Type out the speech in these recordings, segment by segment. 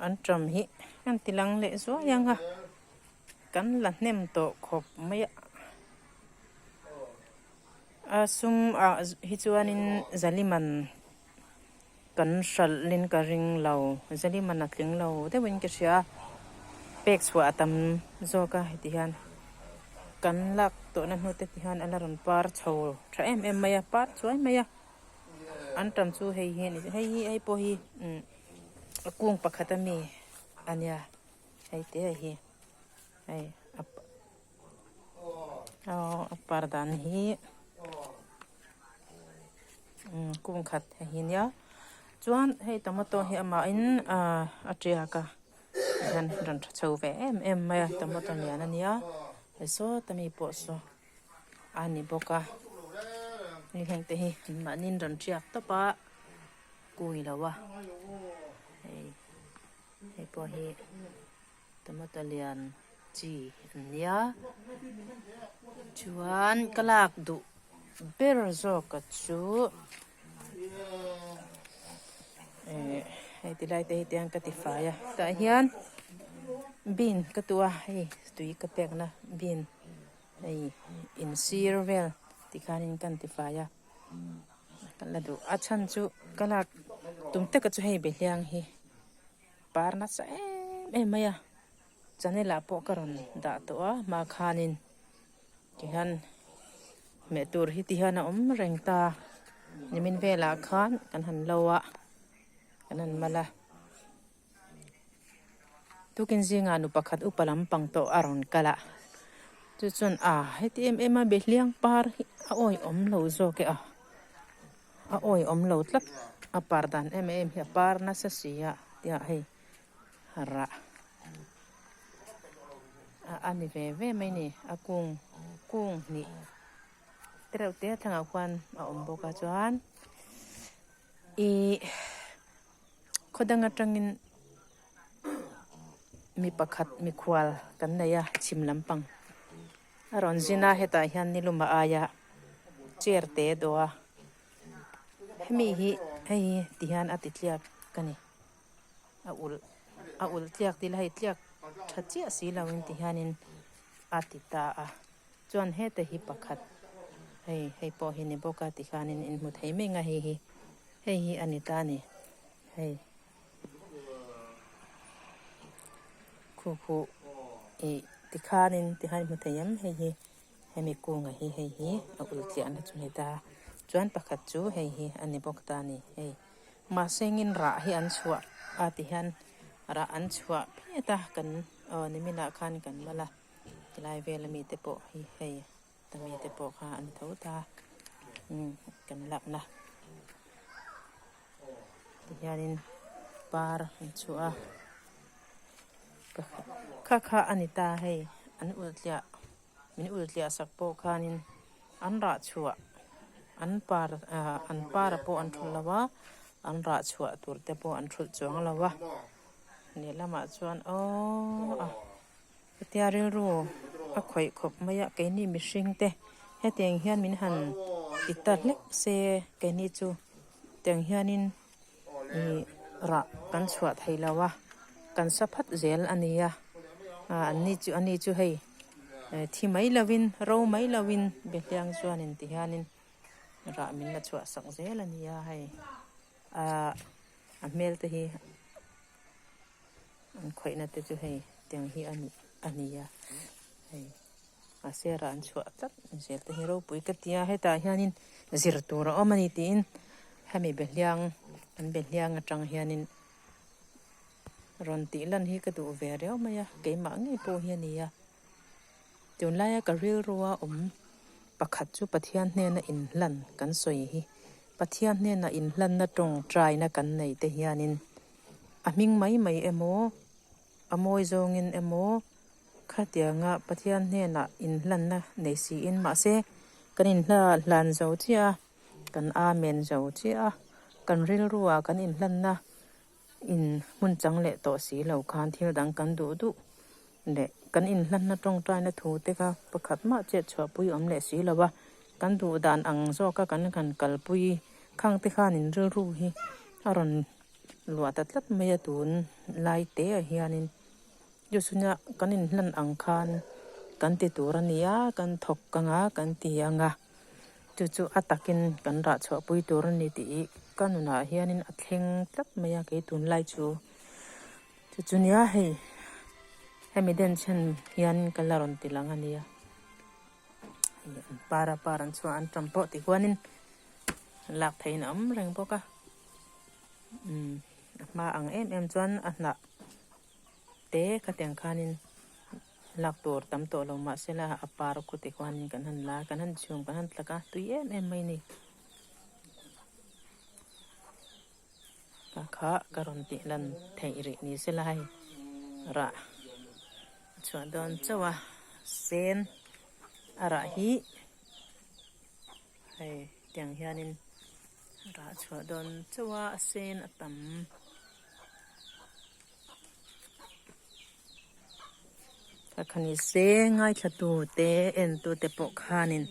Anṭam hi an ti lang leh zuai ang a, kan la hnem tawh khawp mai a. A sum ah hi chuanin Zaliman kan hralhin ka ring lo, Zaliman a tling lo deuhin ka hria a, pek chhuah a tam zawk a heti hian kan lak tawhna hnu te ti hian a la rawn par chho tha em em mai a, par chuai mai a. Anṭam chu hei hi a ni, hei hi hei pawh hi umm a kung pakhat a mi a nia hei te hi hei a aw a par dan hi umm kung khat hei hi nia chuan hei tomato hi amahin ahh a tiak a hian rawn tha chho ve em em mai a tomato lian a nia hei sawta mi pawh saw. a ni bawk a hei heng te hi mahniin rawn tiak tawp a kui lo a hei hei pawh hi tomato lian chi an nia chuan ka lak duh ber zawk a chu eh hei ti lai te hi tiang ka ti fai a tah hian bean ka tuh a hei tui ka pekna bean. Hei insir vel tikhanin kan tifai a, ka la duh. A chhan chu ka lak tum taka chu hei behliang hi par nasa em em mai a, channel ah pawh ka rawn dah tawh a hma khanin tihian hmeh tur hi tihian a awm reng ta nimin velah khan kan han lo a kan han mal a. Tukin zingah nu pakhat upa lampang tawh a rawn kal a, chu chuan a heti em em a behliang par hi a awihawm lo zawk e a, a awihawm lo tlat a par dan em em hi a par nasa si a tia hei rah a a ni ve ve mai a ni a kung kung hnih tereuh te a thlangah khuan a awm bawk a chuan ihh. Khaw dang atangin mi pakhat mikhual kan nei a chhim lampang a rawn zin a hetah hian niluma aia chair te a dawh a hemi hi hei hi ti hian a ti tliak a ni a ulh a ulh tliak tih la hei tliak tha chiah si lo in ti hianin a ti ta a chuan heta hi pakhat hei hei pawh hi ni bawk a tikhanin in hmu thei mai ang a hei hi. Hei hi a ni ta a ni, hei khu khu ih tikhanin tikhan i hmu thei em hei hi hemi kunga hi hei hi a ulh tliahna chu ni ta chuan pakhat chu hei hi a ni bawk ta a ni hei mahse engin rah hi an chhuah a ti hian rah an chhuah phet a kan aw niminah khan kan mal a tilai vel ami te pawh hi hei. Ta mi te pawh kha an tho ta umm kan lakna tihianin par an chhuah a kha kha a ni ta hei an ulh tliah min ulh tliah sak pawh khanin an rah chhuah an par ah an par ah pawh an thulh lo a an rah chhuah tur te pawh an thulh chuang lo a lehlamah chuan aww a. Hetia rilru a khawih khawp mai a, keini mihring te hetiang hian min han ti ta hlek se keini chu tiang hianin ih rah kan chhuah thei lo a, kan sa phat zel a ni a, ah an ni chu ani chu hei thi mai lovin ro mai lovin behliang chuanin ti hianin rah min la chhuah sak zel a ni a hei ah a hmel te hi. An khawihna te chu hei tiang hi a ni a ni a hei mahse rah an chhuah tlat zel te hi ropui ka ti a hetah hianin zir tur a awm a ni tiin hemi behliang an behliang atang hianin rawn tih lan hi ka duh ve riau mai a keimah ngei pawh hi a ni a tunlaia ka rilrua awm pakhat chu Pathian hnena inhlan kan sawi hi Pathian hnena inhlanna tawngtaina kan nei te hianin. A hming mai mai emaw, a mawi zawngin emaw khatianga Pathian hnenah inhlanna nei siin mahse kan inhla hlan zo chiah a, kan amen zo chiah a, kan rilruah kan inhlanna in hmun chang leh tawh si lo khan thil dang kan duh duh leh kan inhlanna tawngtaina thu te kha pakhat mah chet chhuahpui awm leh si lo a, kan duh dan ang zawka kan han kalpui khang te khan in rilru hi a rawn. luah ta tlat mai a tun lai te ah hianin chu chhuna kan inhlan ang khan kan ti tur a ni a kan thawk ang a kan ti ang a chu chu a takin kan rah chhuah pui tur a ni tih ih ka nunah hianin a thleng tlat mai a kei tunlai chu chu chu nia hei hemi denchhen hian ka la rawn ti lang a nia hei an par a par an chhuah an tam pawh ti huanin lak theihin a awm reng bawk a umm a hma ang em em chuan a hnah te khatiang khanin lak tur tam tawh lo mahsela a par khu te khuanin kan han la kan han chhum kan han tlak a tui em em mai a ni. Ka kha ka rawn tih lan theih rih ni sela hei rah a chhuah dawn chauh a sen a rah hi hei tiang hianin rah a chhuah dawn chauh a a sen a tam. Ka khani se ngaithla tu te en tu te pawh khanin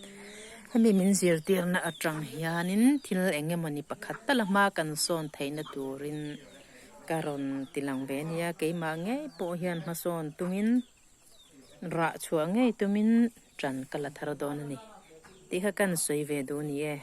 hemi min zirtirna atang hianin thil eng emawni pakhat tal a hma kan sawn theihna turin ka rawn ti lang ve ania keimah ngei pawh hian hmasawn tumin rah chhuah ngei tumin tan ka la thar dawn a ni tih kha kan sawi ve duh a ni e.